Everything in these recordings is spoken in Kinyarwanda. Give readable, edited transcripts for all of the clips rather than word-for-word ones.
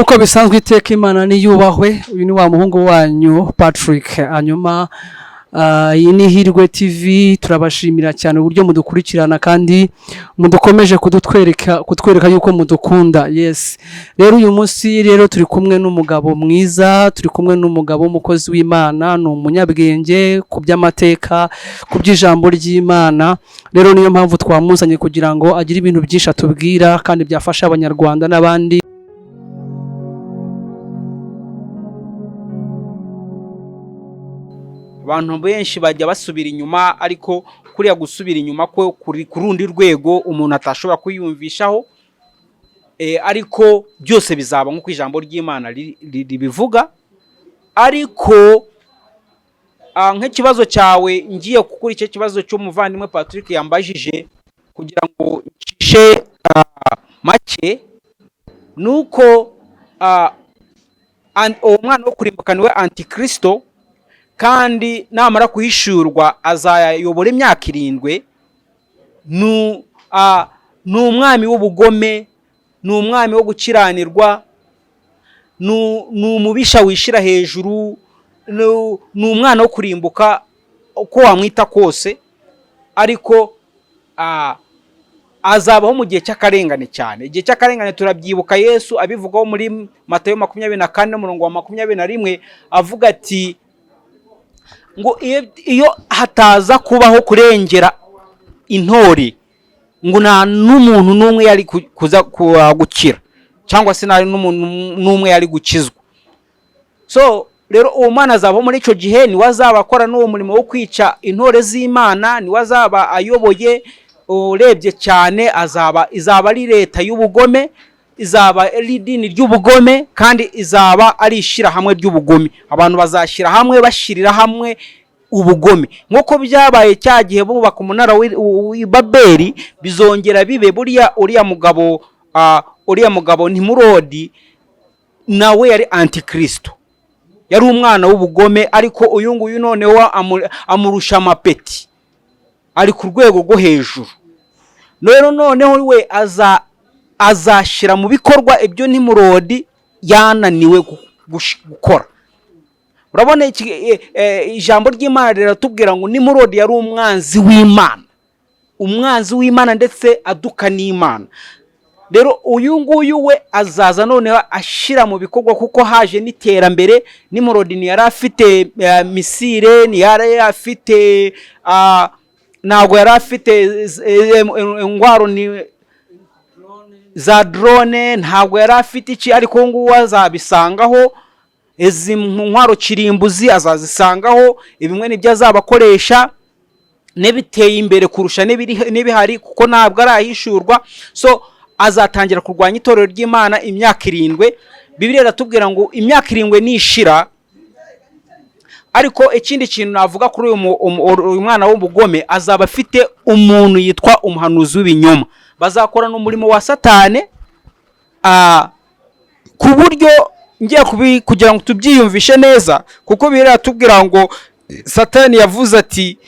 Nk'uko bisanzwe iteka, Imana niyubahwe. Uyu ni wa muhungu wanyu Patrick. Hanyuma iyi ni Hirwe TV. Turabashimira cyane uburyo mudukurikirana kandi mudukomeje kutwereka yuko mudukunda. Yes, rero uyu munsi rero turi kumwe n'umugabo mwiza, turi kumwe n'umugabo w'umukozi w'Imana, ni umunyabwenge ku by'amateka, ku by'ijambo ry'Imana. Rero niyo mpamvu twamuzanye kugira ngo agire ibintu byinshi atubwira kandi byafasha Abanyarwanda n'abandi. Abantu benshi bajya basubira inyuma, ariko kuriya gusubira inyuma ko kuri ku rundi rwego umuntu atashobora kwiyumvishaho, ariko byose bizaba nk'uko ijambo ry'Imana ribivuga. Ariko nk'ikibazo cyawe, ngiye kuri icyo kibazo cy'umuvandimwe Patrick yambajije, kugira ngo ncishe make, ni uko uwo mwana wo kurimbuka niwe Antikristo, kandi namara kuhishurwa azayobora imyaka 7. Ni umwami w'ubugome, ni umwami wo gukiranirwa, ni umubisha wishira hejuru, ni umwana wo kurimbuka uko wamwita kose. Ariko azabaho mu gihe cy'akarengane cyane. Igihe cy'akarengane turabyibuka Yesu abivugaho muri Matayo 24 umurongo wa 21, avuga ati ngo iyo hataza kubaho kurengera intore, ngo nta n'umuntu n'umwe yari kuza gukira, cyangwa se nta n'umuntu n'umwe yari gukizwa. So rero uwo mwana azabaho muri icyo gihe, niwe azaba akora n'uwo murimo wo kwica intore z'Imana, niwe azaba ayoboye. Urebye cyane azaba, izaba ari leta y'ubugome, izaba ari idini ry'ubugome, kandi izaba ari ishyirahamwe ry'ubugome. Abantu bazashyira hamwe, bashyirira hamwe ubugome, nk'uko byabaye cya gihe bubaka umunara w'i Babeli, bizongera bibe. Buriya uriya mugabo Nimurodi nawe yari Antikristo, yari umwana w'ubugome, ariko uyu nguyu noneho amurusha amapeti, ari ku rwego rwo hejuru. Rero noneho we azashyira mu bikorwa ibyo Nimurodi yananiwe gukora. Urabona ijambo ry'Imana riratubwira ngo Nimurodi yari umwanzi w'Imana, umwanzi w'Imana ndetse aduka n'Imana. Rero uyu nguyu we azaza noneho ashyira mu bikorwa, kuko haje n'iterambere. Nimurodi ntiyari afite missile, ntiyari afite, ntabwo yari afite ingwaro ni za drone, ntabwo yari afite iki, ariko ubu ngubu azabisangaho. Izi ntwaro kirimbuzi azazisangaho, ibimwe nibyo azaba akoresha n'ibiteye imbere kurusha n'ibihari, kuko ntabwo arahishurwa. So azatangira kurwanya itorero ry'Imana imyaka 7. Bibiliya iratubwira ngo imyaka 7 nishira. Ariko ikindi kintu navuga kuri uyu mwana w'ubugome, azaba afite umuntu yitwa umuhanuzi w'ibinyoma, bazakorana umurimo wa Satane, ku buryo ngiye kugira ngo tubyiyumvishe neza, kuko Bibiliya iratubwira ngo Satani yavuze ati: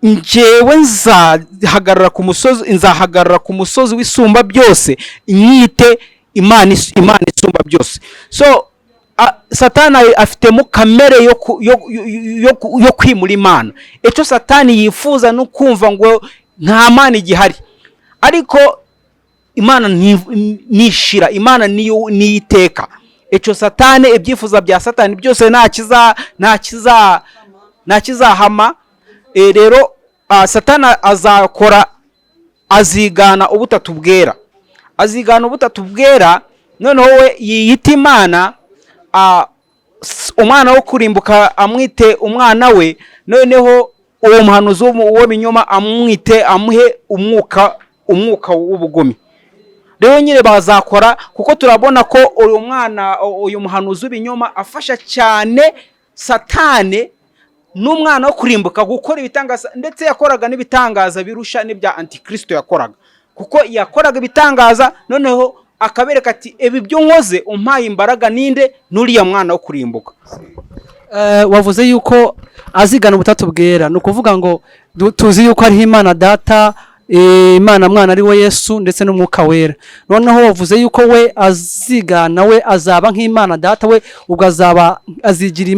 "Njyewe nzahagarara ku musozi, nzahagarara ku musozi w'Isumba byose, nyite Imana, Imana isumba byose." So Satani afitemo kamere yo kwimura Imana. Icyo Satani yifuza ni ukumva ngo nta Mana igihari, ariko Imana nishira, Imana niyo niyiteka. Icyo Satani, ibyifuzo bya Satani byose nta kizahama. Rero Satani azakora, azigana ubutatu bwera, azigana ubutatu bwera, noneho we yiyita Imana, umwana wo kurimbuka amwite umwana we, noneho uwo muhanuzi w'ibinyoma amwite, amuhe umwuka w'ubugome. Rero nyine bazakora, kuko turabona ko uyu mwana, uyu muhanuzi w'ibinyoma afasha cyane Satane n'umwana wo kurimbuka gukora ibitangaza, ndetse yakoraga n'ibitangaza birusha n'ibya Antikristo yakoraga, kuko yakoraga ibitangaza noneho akabereka ati: "Ibi byo nkoze umpaye imbaraga ninde? N'uriya mwana wo kurimbuka." Wavuze yuko azigana ubutatu bwera, ni ukuvuga ngo tuzi yuko hariho Imana Data. Imana Mwana ari we Yesu ndetse n'Umwuka Wera. Noneho wavuze yuko we azigana, we azaba nk'Imana Data, we ubwo azaba azigira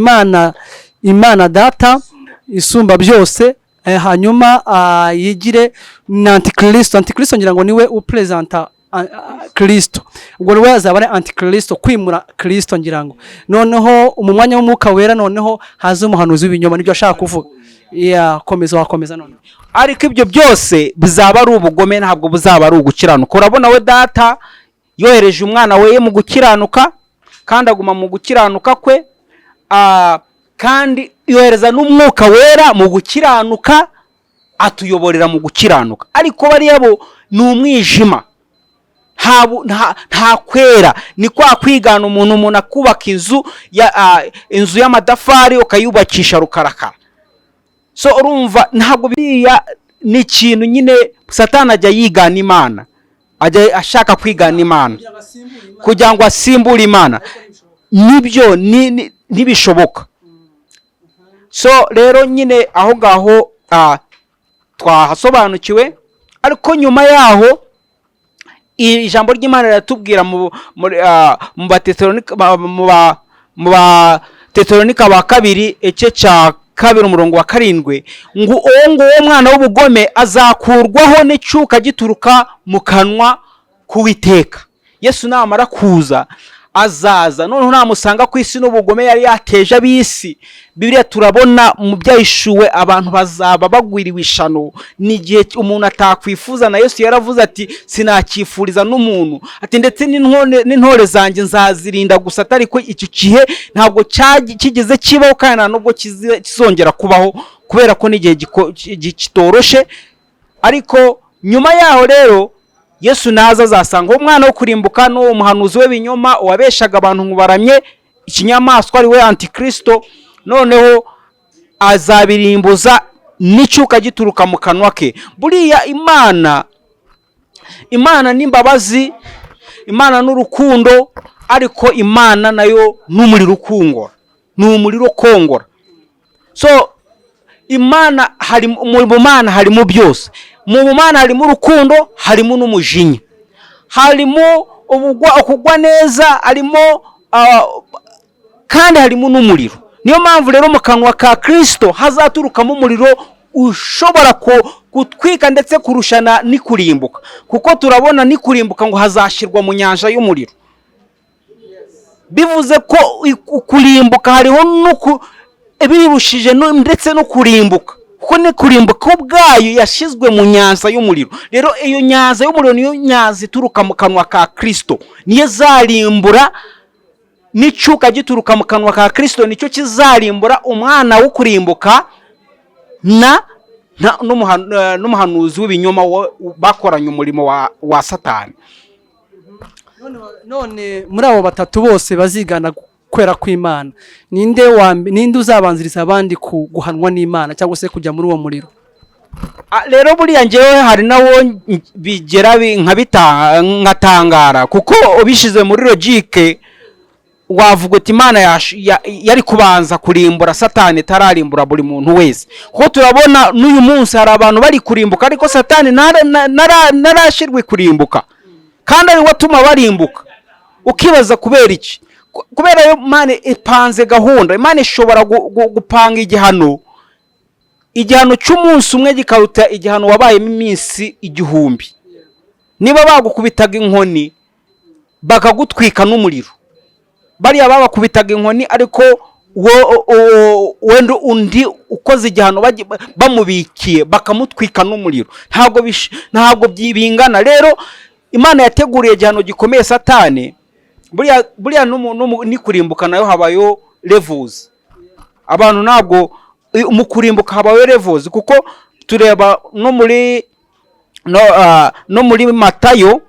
Imana Data isumba byose, hanyuma yigire na antikristo. Antikristo ngira ngo niwe upresenta Kristo, ubwo we azaba ari antikristo, kwimura Kristo ngira ngo. Noneho mu mwanya w'Umwuka Wera noneho haza umuhanuzi w'ibinyoma, nibyo ashaka kuvuga. Yakomeza, wakomeza noneho. Ariko ibyo byose bizaba ari ubugome, ntabwo buzaba ari ugukiranuka. Urabona, we Data yohereje umwana we mu gukiranuka kandi aguma mu gukiranuka kwe, kandi yohereza n'Umwuka Wera mu gukiranuka, atuyoborera mu gukiranuka. Ariko bariya bo ni umwijima, nta kwera. Ni kwa kwigana umuntu, umuntu akubaka inzu y'amatafari ukayubakisha rukarakara. So urumva, ntabwo biriya ni ikintu nyine Satani ajya yigana Imana, ajya ashaka kwigana Imana kugira ngo asimbure Imana. Nibyo, ntibishoboka. So rero nyine aho ngaho twahasobanukiwe. Ariko nyuma yaho ijambo ry'Imana riratubwira mu Batesalonika ba kabiri, igice cya 2, umurongo wa 7, ngo uwo nguwo mwana w'ubugome azakurwaho n'icyuka gituruka mu kanwa k'Uwiteka. Yesu namara kuza, azaza noneho namusanga ku isi n'ubugome yari yateje ab'isi. Bibiliya turabona mu Byahishuwe abantu bazaba bagwiriwe ishano. Ni igihe umuntu atakwifuza, na Yesu yaravuze ati: "Sinakifuriza n'umuntu", ati: "Ndetse n'intore zanjye nzazirinda gusa", atari ko icyo gihe ntabwo kigeze kibaho kandi nta nubwo kizongera kubaho, kubera ko n'igihe kitoroshe. Ariko nyuma yaho rero Yesu naza azasanga uwo mwana wo kurimbuka n'uwo muhanuzi w'ibinyoma wabeshaga abantu ngo baramye ikinyamaswa, ari we antikristo. Noneho azabirimbuza n'icyuka gituruka mu kanwa ke. Buriya Imana n'imbabazi, Imana n'urukundo, ariko Imana nayo n'umuriro ukongora, ni umuriro ukongora. So Imana hari mu bumana harimo byose. Mu bumana harimo urukundo, harimo n'umujinya, harimo ukugwa neza, harimo kandi harimo n'umuriro. Niyo mpamvu rero mu kanwa ka Kirisito hazaturukamo umuriro ushobora gutwika ndetse kurushana n'ikurimbuka, kuko turabona n'ikurimbuka ngo hazashyirwa mu nyanja y'umuriro. Bivuze ko kurimbuka hariho birushije ndetse no kurimbuka, kuko ni kurimbuka ubwayo yashyizwe mu nyanja y'umuriro. Rero iyo nyanja y'umuriro niyo nyanja ituruka mu kanwa ka Kirisito, niyo izarimbura. N'icyuka gituruka mu kanwa ka Kirisito nicyo kizarimbura umwana wo kurimbuka na n'umuhanuzi w'ibinyoma bakoranye umurimo wa Satani. None muri abo batatu bose bazigana kwera kw'Imana, ninde uzabanziriza abandi ku guhanwa n'Imana cyangwa se kujya muri uwo muriro? Rero buriya ngewe hari nawo bigera nkatangara, kuko ubishyize muri logique wavuga uti Imana yari kubanza kurimbura Satani itararimbura buri muntu wese, kuko turabona n'uyu munsi hari abantu bari kurimbuka, ariko Satani ntarashyirwe kurimbuka kandi ari we atuma barimbuka. Ukibaza kubera iki? Kubera yo Imana ipanze gahunda. Imana ishobora gupanga igihano, igihano cy'umunsi umwe gikaruta igihano wabayemo iminsi 1000. Niba bagukubitaga inkoni bakagutwika n'umuriro, bariya babakubitaga inkoni, ariko wenda undi ukoze igihano bamubikiye bakamutwika n'umuriro, ntabwo bingana. Rero Imana yateguriye igihano gikomeye Satani. Buriya n'ikurimbuka nayo habayo levels. Abantu ntabwo mu kurimbuka habayo levels, kuko tureba no muri Matayo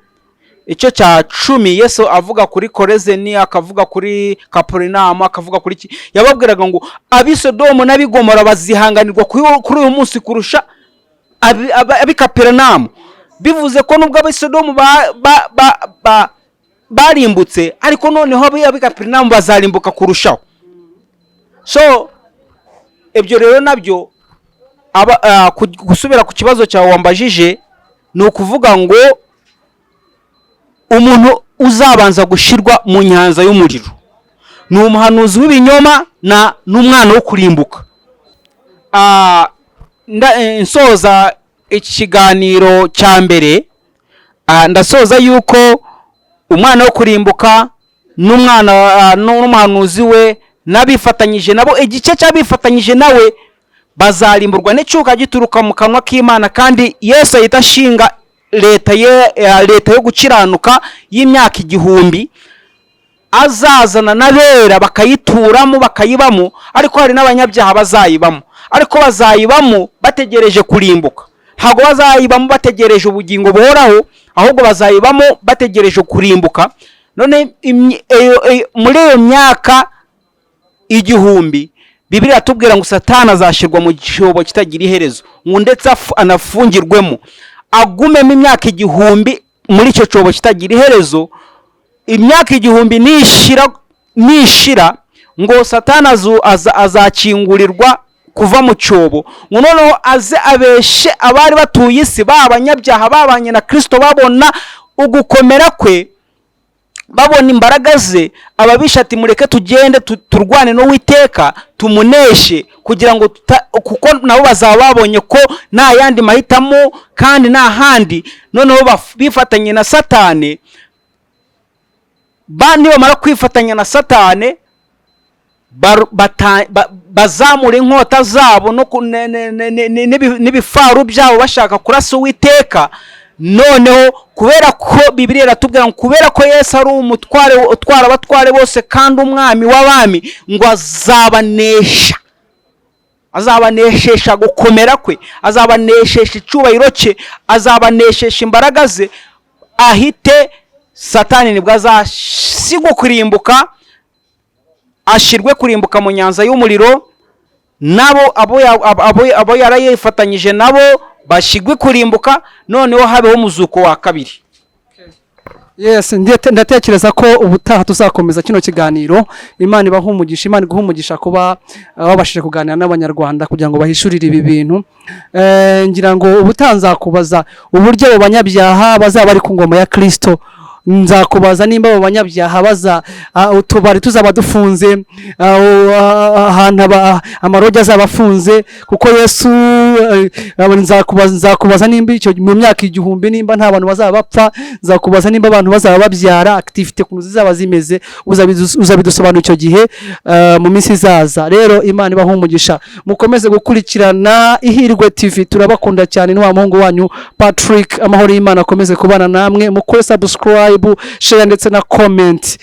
icyo cya 10, Yesu avuga kuri Korezeni, akavuga kuri Kapurinamu, akavuga kuri ki, yababwiraga ngo ab'i Sodomu n'ab'i Gomora bazihanganirwa kuri uyu munsi kurusha ab'i Kapurinamu. Bivuze ko nubwo ab'i Sodomu barimbutse, ariko noneho ab'i Kapurinamu bazarimbuka kurushaho. So ibyo rero nabyo gusubira ku kibazo cyawe wambajije. Ni ukuvuga ngo umuntu uzabanza gushyirwa mu nyanza y'umuriro ni umuhanuzi w'ibinyoma na n'umwana wo kurimbuka. Nsoza iki kiganiro cya mbere, ndasoza yuko umwana wo kurimbuka n'umwana, n'umuhanuzi we n'abifatanyije nabo, igice cy'abifatanyije nawe, bazarimburwa n'icyuka gituruka mu kanwa k'Imana. Kandi Yesu ahita ashinga leta ye, leta yo gukiranuka y'imyaka 1000, azazana n'abera bakayituramo, bakayibamo. Ariko hari n'abanyabyaha bazayibamo, ariko bazayibamo bategereje kurimbuka. Ntabwo bazayibamo bategereje ubugingo buhoraho, ahubwo bazayibamo bategereje kurimbuka. None muri iyo myaka 1000, Bibiliya iratubwira ngo Satani azashyirwa mu cyobo kitagira iherezo, ngo ndetse anafungirwemo, agumemo imyaka 1000 muri icyo cyobo kitagira iherezo. Imyaka 1000 nishira, ngo Satani azakingurirwa kuva mu cyobo, ngo noneho aze abeshe abari batuye isi, ba banyabyaha babanye na Kirisito, babona ugukomera kwe, babona imbaraga ze, ababisha ati: "Mureke tugende turwane n'Uwiteka, tumuneshe," kugira ngo kuko nabo bazaba babonye ko nta yandi mahitamo kandi nta handi. Noneho bifatanye na Satani. Nibamara kwifatanya na Satani, bazamura inkota zabo no n'ibifaru byabo, bashaka kurasa Uwiteka. Noneho kubera ko Bibiliya iratubwira ngo kubera ko Yesu ari umutware utwara abatware bose kandi umwami w'abami, ngo azabanesha, azabaneshesha gukomera kwe, azabaneshesha icyubahiro cye, azabaneshesha imbaraga ze, ahite Satani nibwo azasigwa kurimbuka, ashirwe kurimbuka mu nyanza y'umuriro. Nabo abo yarayifatanyije nabo bashyirwe kurimbuka, noneho habeho umuzuko wa kabiri. Yes, ndatekereza ko ubutaha tuzakomeza kino kiganiro. Imana ibaha umugisha, Imana iguha umugisha kuba wabashije kuganira n'Abanyarwanda kugira ngo bahishurire ibi bintu. Ngira ngo ubutaha nzakubaza uburyo abo banyabyaha bazaba bari ku ngoma ya Kristo. Nzakubaza nimba abo banyabyaha baza, utubari tuzaba dufunze, ahantu amarogi azaba afunze, kuko Yesu, nzakubaza nimba icyo mu myaka 1000 nimba nta bantu bazaba bapfa. Nzakubaza nimba abantu bazaba babyara, activité ukuntu zizaba zimeze. Uzabidusobanura icyo gihe, mu minsi izaza. Rero Imana ibahe umugisha, mukomeze gukurikirana Ihirwe TV. Turabakunda cyane, ni wa muhungu wanyu Patrick. Amahoro y'Imana akomeze kubana namwe. Mukore subscribe, share ndetse na comment.